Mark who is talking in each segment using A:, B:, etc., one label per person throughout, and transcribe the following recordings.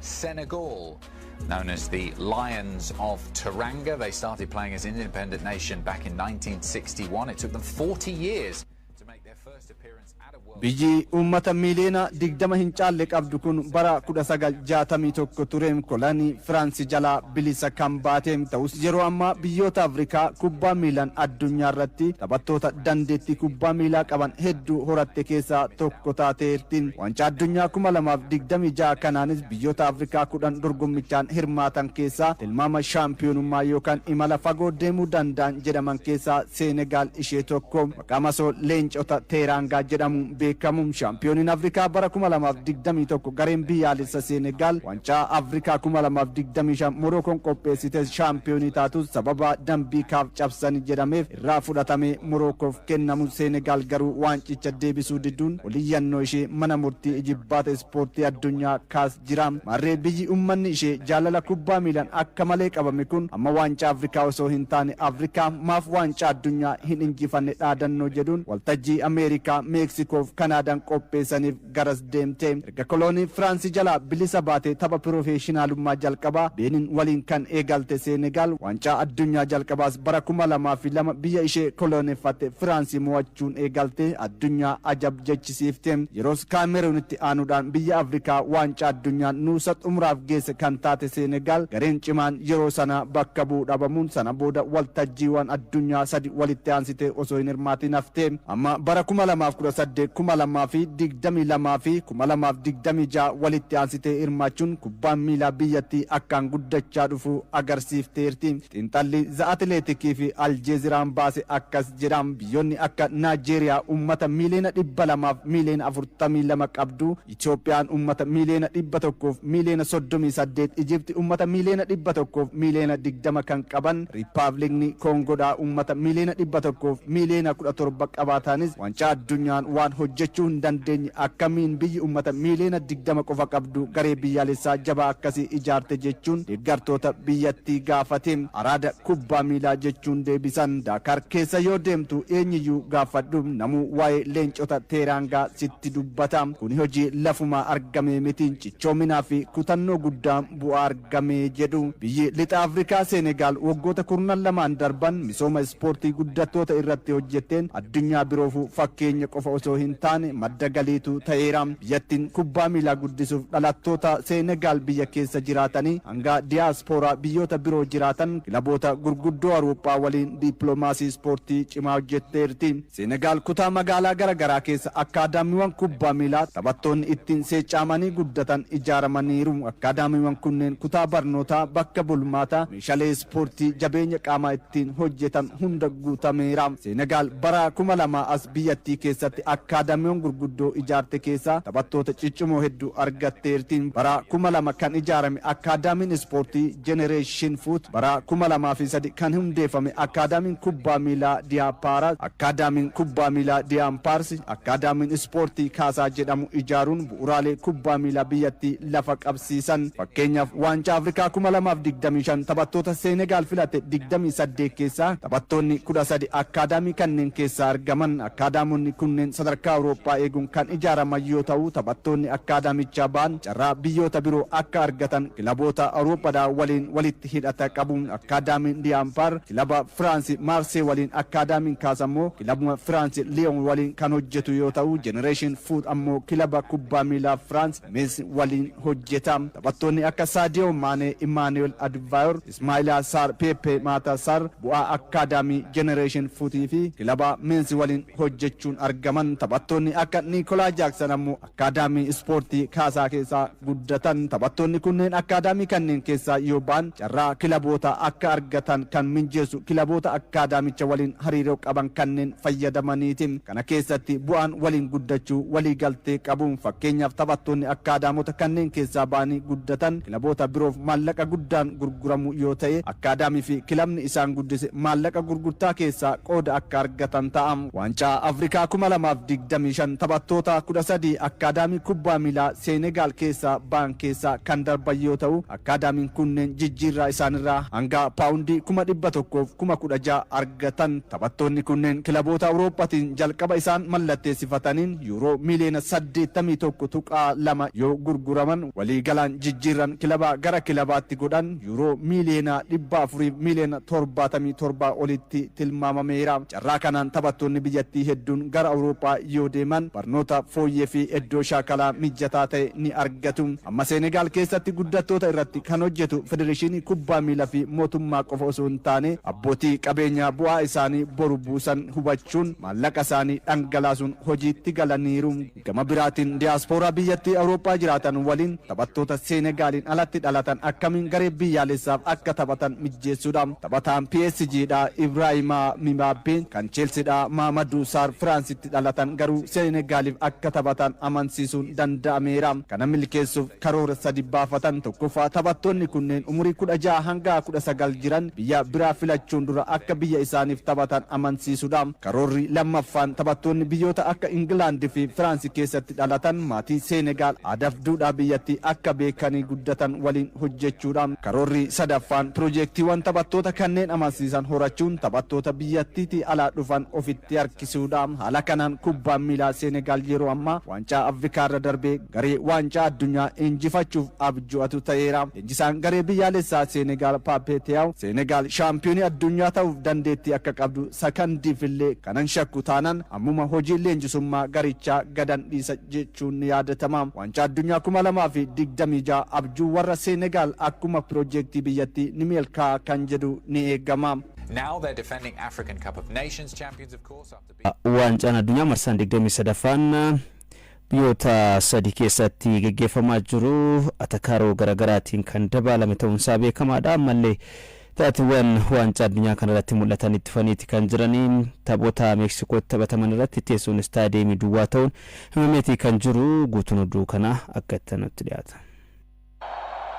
A: Senegal. Known as the Lions of Teranga, they started playing as an independent nation back in 1961. It took them 40 years to make their first appearance at a World
B: Biyyi uummata miiliyoona 20 hin caalle qabdu kun bara 1961 tureen kolonii Firaansi jalaa bilisa kan baate ta'us, yeroo ammaa biyyoota Afrikaa kubbaa miilaan addunyaa irratti taphattoota dandeettii kubbaa miilaa qaban hedduu horatte keessaa tokko taateerti. Waancaa Addunyaa 2026 kanaanis biyyoota Afrikaa 10 dorgommichaan hirmaatan keessaa tilmaama shaampiyoonummaa yookaan imala fagoo deemuu danda'an jedhaman keessaa Seenegaal ishee tokko. Maqaa masoo Leencota Teeraangaa jedhamuun beekamu, shaampiyooniin Afrikaa bara 2021 gareen biyyaalessa Seenegaal Waancaa Afrikaa 2025 Morookoon qopheessite shaampiyoonii taatus, sababa dambii KAAF cabsanii jedhameef irraa fudhatamee Morokoof kennamu, Seenegaal garuu waancicha deebisuu diduun oliyyannoo ishee Mana Murtii Ijibbaata Ispoortii Addunyaa kaas jira. Maarree, biyyi ummanni ishee jaalala kubbaa miilaan akka malee qabame kun amma waancaa Afrikaa osoo hin taane Afrikaa maaf waancaa addunyaa hin injifanne dhaadannoo jedhuun waltajjii Ameerikaa, Meeksikoof Kanaadaan qopheessaniif garas deemte. Erga koloonii Firaansii jalaa bilisa baate tapha piroofeeshinaalummaa jalqabaa Beenin waliin kan eegalte Seenegaal, waancaa addunyaa jalqabaas bara 2002 biyya ishee koloneeffatte Firaansii mo'achuun eegalte addunyaa ajab jechisiifte. Yeroos Kaameruunitti aanuudhaan biyya Afrikaa waancaa addunyaa nuusa xumuraaf geesse kan taate Seenegaal, gareen cimaan yeroo sana bakka bu'u dhabamuun sana booda waltajjiiwwan addunyaa sadi walitti aansite osoo hin hirmaatin hafte. Amma bara 2018, 2022 fi 2026 walitti aansitee hirmaachuun kubbaan miilaa biyyattii akkaan guddachaa dhufu agarsiifteerti. Xiinxalli The Athletic fi Aljeeziraan baase akkas jedha: biyyoonni akka Naajeeriyaa uummata miiliyoona 242,000,000 qabdu, Itoophiyaan uummata miiliyoona 138,000,000, Ijipti uummata miiliyoona 120,000,000 kan qaban, Riippaabilikni Koongoodhaa uummata miiliyoona 117,000,000 qabaatanis waancaa addunyaan waan hojjechuu hin dandeenye akkamiin biyyi uummata miiliyoona 20 qofa qabdu garee biyyaalessaa jabaa akkasii ijaarte jechuun deeggartoota biyyattii gaafate. Araada kubbaa miilaa jechuun deebisan. Daakaar keessa yoo deemtu eenyiyyuu gaafadhu, namuu waa'ee Leencota Teeraangaa sitti dubbata. Kuni hojii lafumaa argame miti, cichoominaa fi kutannoo guddaan bu'aa argame jedhu. Biyyi Lixa Afrikaa Seenegaal waggoota kurnan lamaan darban misooma ispoortii guddattoota irratti hojjetteen addunyaa biroofuu fakkeenya qofa osoo hin taane madda galiitu ta'eera. Biyyattiin kubbaa miilaa guddisuuf dhalattoota Seenegaal biyya keessa jiraatanii hanga diyaaspooraa biyyoota biroo jiraatan kilaboota gurguddoo Awurooppaa waliin dippiloomaasii ispoortii cimaa hojjetteerti. Seenegaal kutaa magaalaa gara garaa keessa akkaadaamiiwwan kubbaa miilaa taphattoonni ittiin seecaamanii guddatan ijaaramaniiru. Akkaadaamiiwwan kunneen kutaa barnootaa, bakka bulmaataa, meeshaalee ispoortii jabeenya qaamaa ittiin hojjetan hunda guutameera. Seenegaal bara 2000 as biyyattii keessatti akkaadaamiiwwan gurguddoo ijaarte keessaa taphattoota ciccimoo hedduu argatteerti. Bara 2000 kan ijaarame akkaadaamiin ispoortii Generation Foot, bara 2003 kan hundeeffame akkaadaamiin kubbaa miilaa Diyaapaara, akkaadaamiin kubbaa miilaa Diyaampaars, akkaadaamiin ispoortii Kaasaa jedhamu ijaaruun bu'uuraalee kubbaa miilaa biyyattii lafa qabsiisan. Fakkeenyaaf, Waancaa Afrikaa 2025 taphattoota Seenegaal filate 28 keessaa taphattoonni 13 akkaadaamii kanneen keessaa argaman. Akkaadaamonni kunneen sadarkaa Awurooppaa eeguun kan ijaaraman yoo ta'u, taphattoonni akkaadaamichaa ba'an carraa biyyoota biroo akka argatan kilaboota Awurooppaadhaa waliin walitti hidhata qabu. Akkaadaamiin Diyaampaar kilaba Firaansi Maarsee waliin, akkaadaamiin Kaas ammoo kilabuma Firaansi Liyoon waliin kan hojjetu yoo ta'u, Generation Foot ammoo kilaba kubbaa miilaa Firaans Mees waliin hojjeta. Taphattoonni akka Saadiyoo Maanee, Imaanu'eel Adivaayor, Ismaayilaa Saar, Peeppee Maataa Saar bu'aa akkaadaamii Generation Footii fi kilaba Meensi waliin hojjechuun argaman. Taphattoonni akka Niikolaa Jaaksan ammoo akkaadaamii ispoortii Kaasaa keessaa guddatan. Taphattoonni kunneen akkaadaamii kanneen keessaa yoo ba'an carraa kilaboota akka argatan kan minjeessu kilaboota akkaadaamicha waliin hariiroo qaban kanneen fayyadamaniiti. Kana keessatti bu'aan waliin guddachuu walii galtee qabu. Fakkeenyaaf, taphattoonni akkaadaamota kanneen keessaa ba'anii guddatan kilaboota biroof maallaqa guddaan gurguramu yoo ta'e, akkaadaamii fi kilabni isaan guddise maallaqa gurgurtaa keessaa qooda akka argatan ta'a. Waancaa Afrikaa Bara 2025 taphattoota 13 akkaadaamii kubbaa miilaa Seenegaal keessaa ba'an keessaa kan darban yoo ta'u, akkaadaamiin kunneen jijjiirraa isaanirraa hanga paawundii 116,000 argatan. Taphattoonni kunneen kilaboota Awurooppaatiin jalqaba isaan mallatteessifataniin yuuroo miiliyoona 81.2 yoo gurguraman, waliigalaan jijjiirran kilabaa gara kilabaatti godhan yuuroo miiliyoona 400 miiliyoona 77 olitti tilmaamameera. Carraa kanaan taphattoonni biyyattii hedduun gara Awurooppaa yoo deeman, barnoota fooyyee fi iddoo shaakalaa mijataa ta'e ni argatu. Amma Seenegaal keessatti guddattoota irratti kan hojjetu federeeshinii kubbaa miilaa fi mootummaa qofa osoo hin taane, abbootii qabeenyaa bu'aa isaanii boru buusan hubachuun maallaqa isaanii dhangalaasuun hojiitti galaniiru. Gama biraatiin, diyaaspooraa biyyattii Awurooppaa jiraatan waliin taphattoota Seenegaaliin alatti dhalatan akkamiin garee biyyaalessaaf akka taphatan mijjeessuudha. Taphataan PSG dha Ibraahimaa Mibaabbeen, kan Cheelsiidha Maamaduu Saar Firaansitti dhalatan garuu Seenegaaliif akka taphatan amansiisuun danda'ameera. Kana milkeessuuf karoora sadi baafatan. Tokkoffaa, taphattoonni kunneen umurii 16 hanga 19 jiran biyya biraa filachuun dura akka biyya isaaniif taphatan amansiisuudha. Karoorri lammaffaan, taphattoonni biyyoota akka Ingilaandii fi Firaansi keessatti dhalatan maatii Seenegaal aadaaf duudhaa biyyattii akka beekanii guddatan waliin hojjechuudha. Karoorri sadaffaan, piroojeektiiwwan taphattoota kanneen amansiisan horachuun taphattoota biyyattiitii alaa dhufan ofitti harkisuudha. Haala kanaan kubbaan miilaa Seenegaal yeroo ammaa waancaa Afrikaarra darbee garee waancaa addunyaa injifachuuf abju'atu ta'eera. Leenjisaan garee biyyaalessaa Seenegaal Paapee Tiyaaw, Seenegaal shaampiyoonii addunyaa ta'uuf dandeettii akka qabdu sakandiifillee kanan shakku taanaan ammuma hojii leenjisummaa garichaa gadan dhiisa jechuun ni yaadatama. Waancaa addunyaa 2026 abjuu warra Seenegaal akkuma piroojeektii biyyattii ni milkaa'a kan jedhu ni eegama.
A: Now they're defending African Cup of Nations champions, of course, after beating
C: Waancaan addunyaa marsaan 23ffaan biyyoota sadi keessatti geggeeffamaa jiru atakaaroo garaagaraatiin kan dabaalame ta'uunsaa beekamaadha. Ammallee taatiiwwan waancaa addunyaa kanarratti mul'atan itti faniiti kan jiranii. Taphoota Meeksikootti taphataman irratti teessoon istaadiyeemii duwwaa ta'uun himameetii kan jiru. Guutuun oduu kana akka itti nutti dhiyaata.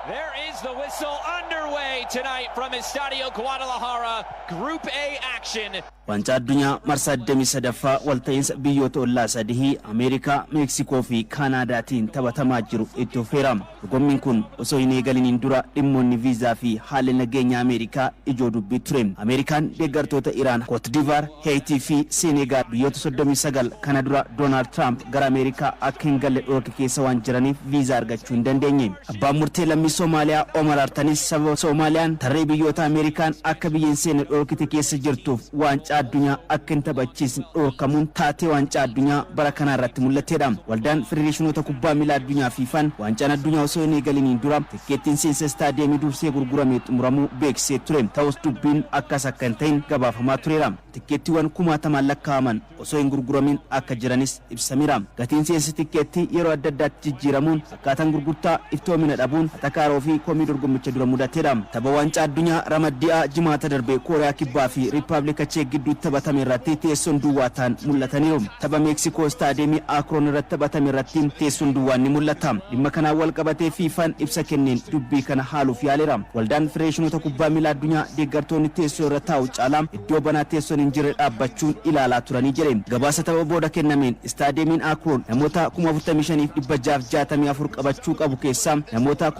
D: There is the whistle, underway tonight from Estadio Guadalajara. Group A action.
E: Waancaa addunyaa marsaa 23ffaa walta'iinsa biyyoota ollaa sadii Ameerikaa, Meeksikoo fi Kaanaadaatiin taphatamaa jiru itti fufeera. Dorgommiin kun osoo hin eegaliniin dura dhimmoonni viizaa fi haalli nageenya Ameerikaa ijoo dubbii ture. Ameerikaan deeggartoota Iraan, Kootdivaar, Heeyitii fi Senegaal biyyoota 39 kana dura Doonaald Tiraamp gara Ameerikaa akka hin galle dhorke keessa waan jiraniif viizaa argachuu hin dandeenye. Abbaan murtee lammii Soomaaliyaa Omar Artanis sababa Soomaaliyaan tarree biyyoota Ameerikaan akka biyya hin seenne dhorkite keessa jirtuuf waancaa addunyaa akka hin taphachiisne dhorkamuun taatee waancaa addunyaa bara kanaa irratti mul'ateedha. Waldaan Federeeshinoota Kubbaa Miilaa Addunyaa FIFAn waancaan addunyaa osoo hin eegaliniin dura tikkeettiin seensa istaadiyeemii dursee gurguramee xumuramuu beeksisee ture. Ta'us dubbiin akkas akka hin ta'in gabaafamaa tureera. Tikkeettiiwwan kumaatamaan lakkaa'aman osoo hin gurguramin akka jiranis ibsameera. Gatiin seensa tikkeettii yeroo adda addaatti jijjiiramuun, akkaataan gurgurtaa iftoomina dhabuun atakaaroo fi komii dorgommicha dura mudateedha. Tapha waancaa addunyaa ramaddii A Jimaata darbe Kooriyaa Kibbaa fi Riippaabilika Cheek gidduutti taphatame irratti teessoon duwwaa ta'an mul'ataniiru. Tapha Meeksikoo istaadiyeemii Akroon irratti taphatame irratti teessoon duwwaan ni mul'ata. Dhimma kanaan wal qabatee FIFAn ibsa kenneen dubbii kana haaluuf yaaleera. Waldaan Federeeshinoota Kubbaa Miilaa Addunyaa deeggartoonni teessoo irra taa'u caalaa iddoo banaa teessoon hin jirre dhaabbachuun ilaalaa turanii jedhe. Gabaasa tapha booda kennameen istaadiyeemiin Akroon namoota 45,664 qabachuu qabu keessaa namoota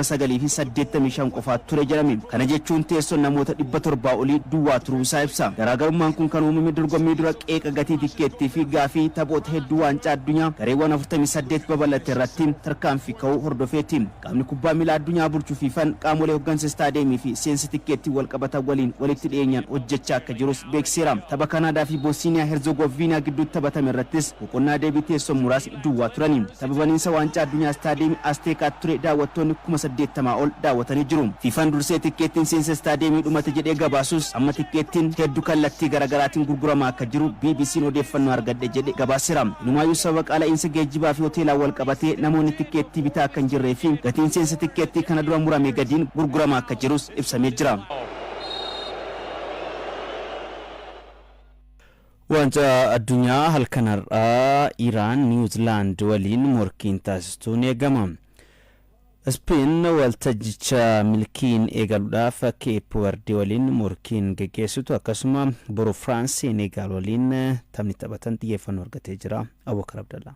E: 44,985 qofaatu ture jedhame. Kana jechuun teessoon namoota 700 olii duwwaa turuu isaa ibsa. Garaagarummaan kun kan uumame dorgommii dura qeeqa gatii tikkeettii fi gaafii taphoota hedduu waancaa addunyaa gareewwan 48 babal'ate irratti tarkaanfii ka'uu hordofeeti. Qaamni kubbaa miilaa addunyaa bulchuu FIFAn qaamolee hoggansa istaadiyeemii fi seensa tikkeettii wal qabatan waliin walitti dhiyeenyaan hojjechaa akka jirus beeksiseera. Tapha Kanaadaa fi Boosniyaa Herzegovina gidduutti taphatame irrattis boqonnaa deebii teessoon muraasni duwwaa turani. Tapha baniinsa waancaa addunyaa istaadiyeemii Asteekaatti ture daawwattoonni 80,000 ol daawwatanii jiru. FIFAn dursee tikkeettiin seensa istaadiyeemii dhumate jedhee gabaasus, amma tikkeettiin hedduu kallattii garaagaraatiin gurguramaa akka jiru BBC'n odeeffannoo argadhe jedhe gabaaseera. Inumaayyuu sababa qaala'iinsa geejjibaa fi hoteelaan wal qabatee namoonni tikkeettii bitaa akka hin jirree fi gatiin seensa tikkeettii kana dura murame gadiin gurguramaa akka jirus ibsamee jira.
C: Waancaa addunyaa halkan har'aa Iraan Niwuzilaand waliin morkiin taasistuu ni eegama. Speen waltajjicha milkiin eegaluudhaaf Keep Werdii waliin morkiin geggeessitu, akkasuma boru Firaans Senegaal waliin taphni taphatan xiyyeeffannoo argatee jira. Abubakar Abdallaa.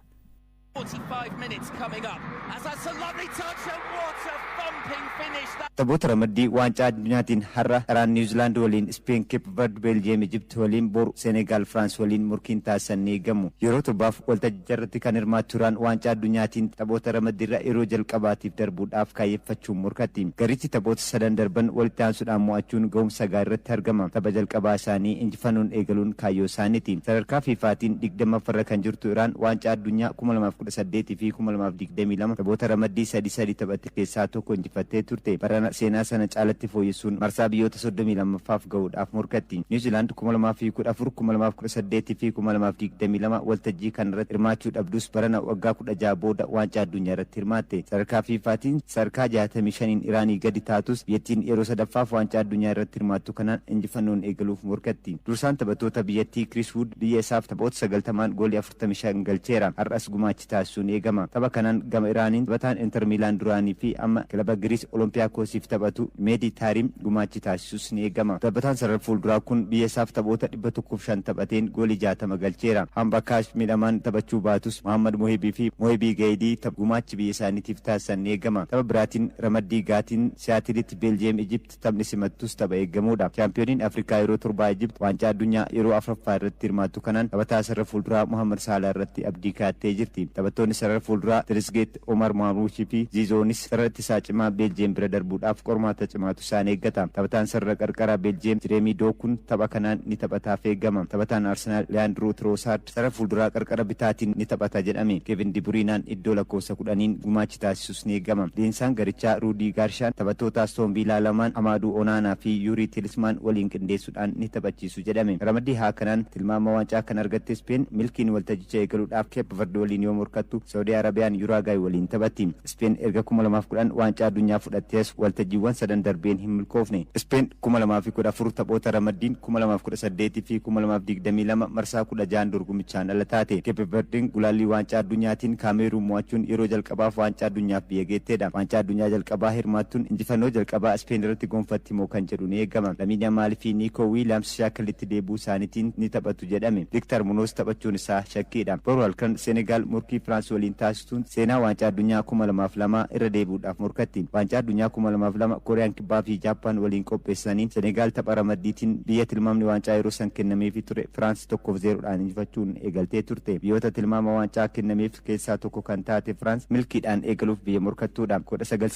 D: 45 minutes coming up. As that's a lovely touch and what a thumping finish. That
B: Taphoota ramaddii waancaa addunyaatiin har'a Iraan Niwuzilaand waliin, Speen Keep Verd, Beeljiyeem Ijipt waliin, boru Senegaal Firaans waliin morkiin taasisan ni eegamu. Yeroo torbaaf waltajjicha irratti kan hirmaattu Iraan waancaa addunyaatiin taphoota ramaddiirra yeroo jalqabaatiif darbuudhaaf kaayeffachuun morkatti. Garichi taphoota sadan darban walitti aansuudhaan mo'achuun ga'umsa gaarii irratti argama. Tapha jalqabaa isaanii injifannoon eegaluun kaayyoo isaaniiti. Sadarkaa Fiifaatiin 20ffarra kan jirtu Iraan waancaa addunyaa 2018 fi 2022 taphoota ramaddii sadi sadi taphatte keessaa tokko injifattee turte. Barana seenaa sana caalatti fooyyessuun marsaa biyyoota 32ffaaf gahuudhaaf morkatti. Niwuzilaand 2014, 2018 fi 2022 waltajjii kanarratti hirmaachuu dhabdus barana waggaa 16 booda waancaa addunyaa irratti hirmaatte. Sadarkaa Fiifaatiin sadarkaa 65n Iraanii gadi taatus, biyyattiin yeroo sadaffaaf waancaa addunyaa irratti hirmaattu kanaan injifannoon eegaluuf morkatti. Dursaan taphattoota biyyattii Chris Wood biyya isaaf taphoota 90n goolii 45 galcheera. Har'as gumaachi taasisuun eegama. Tapha kanaan gama Iraaniin taphataan Inter Miilaan duraanii fi amma kilaba Giriis Olompiyaakosiif taphatu Meedi Taarim gumaachi taasisus ni eegama. Taphataan sarara fuulduraa kun biyya isaaf taphoota 105 taphateen goolii 60 galcheera. Hamba Kaash miidhamaan taphachuu baatus, Muhammad Mohibii fi Mohibii Gaayidii gumaachi biyya isaaniitiif taasisan ni eegama. Tapha biraatiin ramaddii gaatiin Siyaatilitti Beeljiyeem Ijipt taphni simattus tapha eegamuudha. Chaampiyooniin Afrikaa yeroo torbaa Ijipt waancaa addunyaa yeroo afuraffaa irratti hirmaattu kanaan taphataa sarara fuulduraa Muhammad Saalaa irratti abdii kaattee jirti. Taphattoonni sarara fuulduraa Tirisgeet, Omar Maaruushii fi Ziizoonis sarara ittisaa cimaa Beeljiyeem bira darbuudhaaf qormaata cimaatu isaan eeggata. Taphataan sarara qarqaraa Beeljiyeem Jireemii Dookun tapha kanaan ni taphataaf eegama. Taphataan Arsenaal Leandroo Troosaard sarara fuulduraa qarqara bitaatiin ni taphata jedhame. Kevin Diburiinaan iddoo lakkoofsa 10n gumaachi taasisus ni eegama. Leensaan garichaa Ruudii Gaarshaan taphattoota Astoon Viilaa lamaan Amaaduu Onaanaa fi Yuurii Tilismaan waliin qindeessuudhaan ni taphachiisu jedhame. Ramaddii haa kanaan tilmaama waancaa kan argatte Speen milkiin waltajjicha eegaluudhaaf Keep Verde waliin yoo morkattu, Saudi Arabiyaan Yuraagaay waliin taphatti. Speen erga 2010 waancaa addunyaa fudhattees waltajjiiwwan sadan darbeen hin milkoofne. Speen 2014 taphoota ramaddiin, 2018 fi 2022 marsaa 16n dorgomichaan ala taate. Keep Verdeen gulaallii waancaa addunyaatiin Kaameeruun mo'achuun yeroo jalqabaaf waancaa addunyaaf biyya geetteedha. Waancaa addunyaa jalqabaa hirmaattuun injifannoo jalqabaa Speen irratti gonfatti moo kan jedhu ni eegama. Lamiin Yamaal fi Niikoo Wiiliyaams shaakalitti deebi'uu isaaniitiin ni taphatu jedhame. Viktar Munoos taphachuun isaa shakkiidha. Boru halkan Senegaal morkii Firaans waliin taasisuun seenaa waancaa addunyaa 2002 irra deebi'uudhaaf morkatti. Waancaa addunyaa 2002 Kooriyaan Kibbaa fi Jaappaan waliin qopheessaniin Senegaal tapha ramaddiitiin biyya tilmaamni waancaa yeroo san kennameefii ture Firaans 1-0dhaan injifachuun eegaltee turte. Biyyoota tilmaama waancaa kennameef keessaa tokko kan taate Firaans milkiidhaan eegaluuf biyya morkattuudha.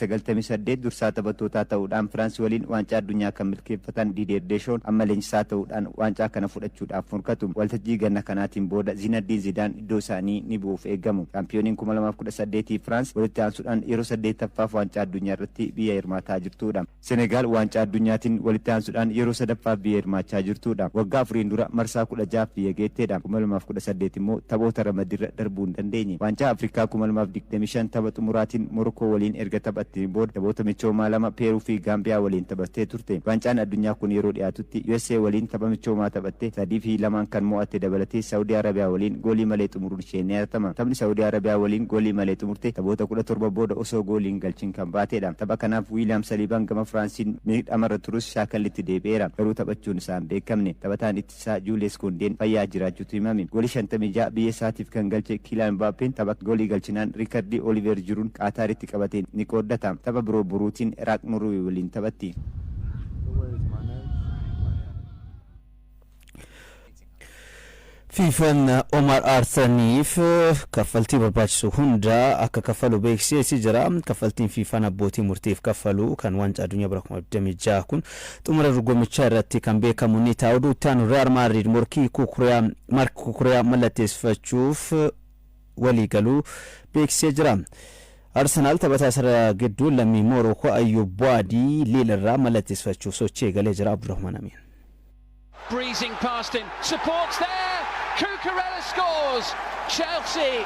B: 1998 dursaa taphattootaa ta'uudhaan Firaans waliin waancaa addunyaa kan milkeeffatan Didier Deschamps amma leenjisaa ta'uudhaan waancaa kana fudhachuudhaaf morkatu. Waltajjii ganna kanaatiin booda Zinedine Zidane iddoo isaanii ni bu'uuf eegamu. Shaampiyooniin 2018 Firaans walitti aansuudhaan yeroo saddeettaffaaf waancaa addunyaa irratti biyya hirmaataa jirtudha. Senegaal waancaa addunyaatiin walitti aansuudhaan yeroo sadaffaaf biyya hirmaachaa jirtudha. Waggaa 4n dura marsaa 16f biyya geetteedha. 2018 immoo taphoota ramaddiirra darbuu hin dandeenye. Waancaa Afrikaa 2025 tapha xumuraatiin Morokoo waliin erga taphatteen booda taphoota michoomaa lama Peeruu fi Gaambiyaa waliin taphattee turte. Waancaan addunyaa kun yeroo dhiyaatutti USA waliin tapha michoomaa taphatte 3-2n kan mo'atte dabalatee Saawudii Arabiyaa waliin goolii malee xumuruun ishee ni yaadatama. Taphni Saawudii Arabiyaa waliin goolii malee xumurte taphoota 17 booda osoo goolii hin galchin kan baatedha. Tapha kanaaf Wiiliyaam Saliibaan gama Firaansiin miidhamarra turus shaakallitti deebi'eera. Garuu taphachuun isaa hin beekamne. Taphataan ittisaa Juuliyees Koondeen fayyaa jiraachuutu himame. Goolii 56 biyya isaatiif kan galche Kiilaan Mbaappeen tapha goolii galchinaan riikardii Oliiver Jiruun Qaataaritti qabate ni qooddata. Tapha biroo boruutiin Iraaq Norwee waliin taphatti.
C: Fiifan Omar Artaniif kaffaltii barbaachisu hunda akka kaffalu beeksisee jira. Kaffaltiin Fiifan abbootii murtiif kaffalu kan waancaa addunyaa bara 2026 kun xumura dorgommichaa irratti kan beekamu ni ta'a. Oduu itti aanu, Real Madrid morkii Kukuriyaa Mark Kukuriyaa mallatteessifachuuf walii galuu beeksisee jira. Arsenaal taphataa sarara gidduu lammii Moorookoo Ayyub Buwaadii Liil irraa mallatteessifachuuf sochii eegalee jira. Abdurrahman Amin.
D: Breezing past him. Support's there. Cucurella scores. Chelsea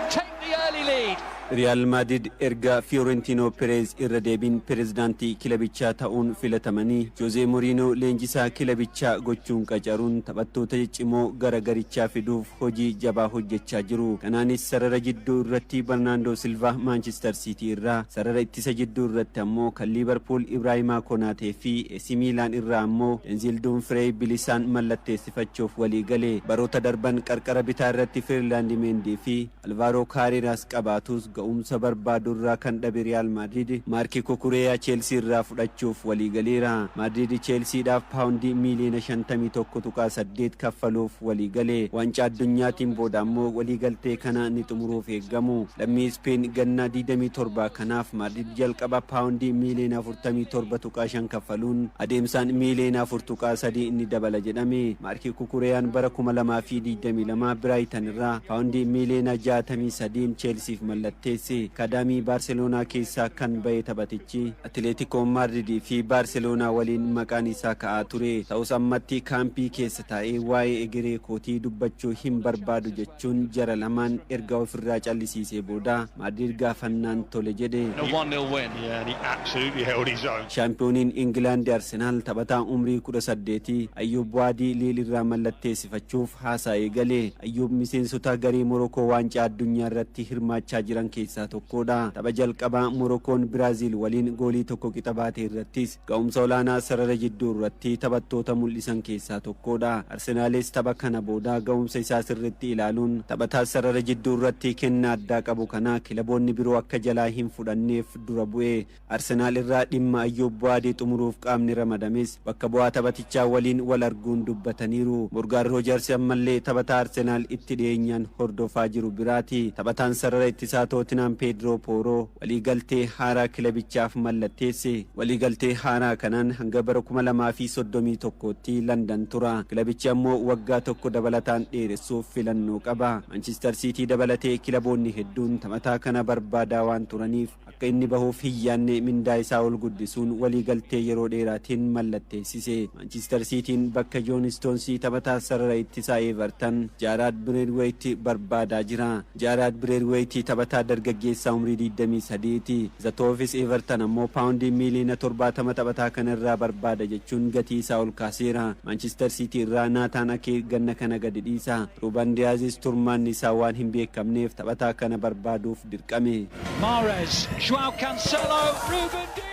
D: take the early lead.
E: Riyaal Maadrid erga Fiyoorentino Pereez irra deebiin pirezidaantii kilabichaa ta'uun filatamanii Joozee Moriinoo leenjisaa kilabichaa gochuun qacaruun taphattoota ciccimoo gara garichaa fiduuf hojii jabaa hojjechaa jiru. Kanaanis sarara jidduu irratti Barnaandoo Silvaa Maanchister Siitii irraa, sarara ittisa jidduu irratti ammoo kan Liibarpuul Ibraahimaa Konaatee fi AC Miilaan irraa ammoo Denzil Duunfiree bilisaan mallatteessifachuuf walii gale. Baroota darban qarqara bitaa irratti Feerlaandi Meendii fi Alvaaroo Kaareeraas qabaatus ga'umsa barbaadu irraa kan dhabe Riyaal Maadrid Maarkii Kukureeyaa Cheelsii irraa fudhachuuf walii galeera. Maadrid Cheelsiidhaaf paawundii miiliyoona 51.8 kaffaluuf walii gale. Waancaa addunyaatiin booda ammoo waliigaltee kana ni xumuruuf eeggamu. Lammii Ispeen ganna 27 kanaaf Maadrid jalqaba paawundii miiliyoona 47.5 kaffaluun adeemsaan miiliyoona 4.3 ni dabala jedhame. Maarkii Kukureyaan bara 2022 Biraayitan irraa paawundii miiliyoona 63 Cheelsiif mallatteesse. Akaadaamii Baarseloonaa keessaa kan ba'e taphatichi Atileetikoo Maadridii fi Baarseloonaa waliin maqaan isaa ka'aa ture. Ta'us ammatti kaampii keessa taa'ee waa'ee egeree kootii dubbachuu hin barbaadu jechuun jara lamaan erga ofirraa callisiisee booda Maadrid gaafannaan tole jedhe.
F: A 1-0 win.
G: Yeah, and he absolutely held his own.
E: Shaampiyooniin Ingilaandi Arsenaal taphataa umrii 18 Ayyuub Waadii Liil irraa mallatteessifachuuf haasaa eegale. Ayyuub miseensota garee Morokoo waancaa addunyaa irratti hirmaachaa jiran keessaa tokkodha. Tapha jalqabaa Morokoon Biraaziil waliin goolii 1 qixa baate irrattis ga'umsa olaanaa sarara jidduu irratti taphattoota mul'isan keessaa tokkodha. Arsenaalis tapha kana booda ga'umsa isaa sirriitti ilaaluun taphataa sarara jidduu irratti kenna addaa qabu kana kilaboonni biroo akka jalaa hin fudhanneef dura bu'e. Arsenaal irraa dhimma Ayyuub Waadii xumuruuf qaamni ramadames bakka bu'aa taphatichaa waliin wal arguun dubbataniiru. Morgaan Roojers ammallee taphataa Arsenaal itti dhiyeenyaan hordofaa jiru biraati. Taphataan sarara ittisaa Tootinam Peedroo Pooroo waliigaltee haaraa kilabichaaf mallatteesse. Waliigaltee haaraa kanaan hanga bara 2031tti Landan tura. Kilabichi ammoo waggaa tokko dabalataan dheeressuuf filannoo qaba. Manchester City dabalatee kilaboonni hedduun taphataa kana barbaadaa waan turaniif akka inni bahuuf hin yaanne mindaa isaa ol guddisuun waliigaltee yeroo dheeraatiin mallatteessise. Manchester Cityin bakka Joon Stoonsii taphataa sarara ittisaa Everton Jaaraad Bireedweeyti barbaadaa jira. Jaaraad Bireedweeyti taphataa dargaggeessaa umrii 23ti. The Toffees Everton ammoo paawundii miiliyoona 70 taphataa kanarraa barbaada jechuun gatii isaa ol kaaseera. Manchester City irraa Naataan Akee ganna kana gadi dhiisa. Ruben Diyaazis turmaanni isaa waan hin beekamneef taphataa kana barbaaduuf dirqame.
D: Mahrez, Joao Cancelo, Ruben Dias.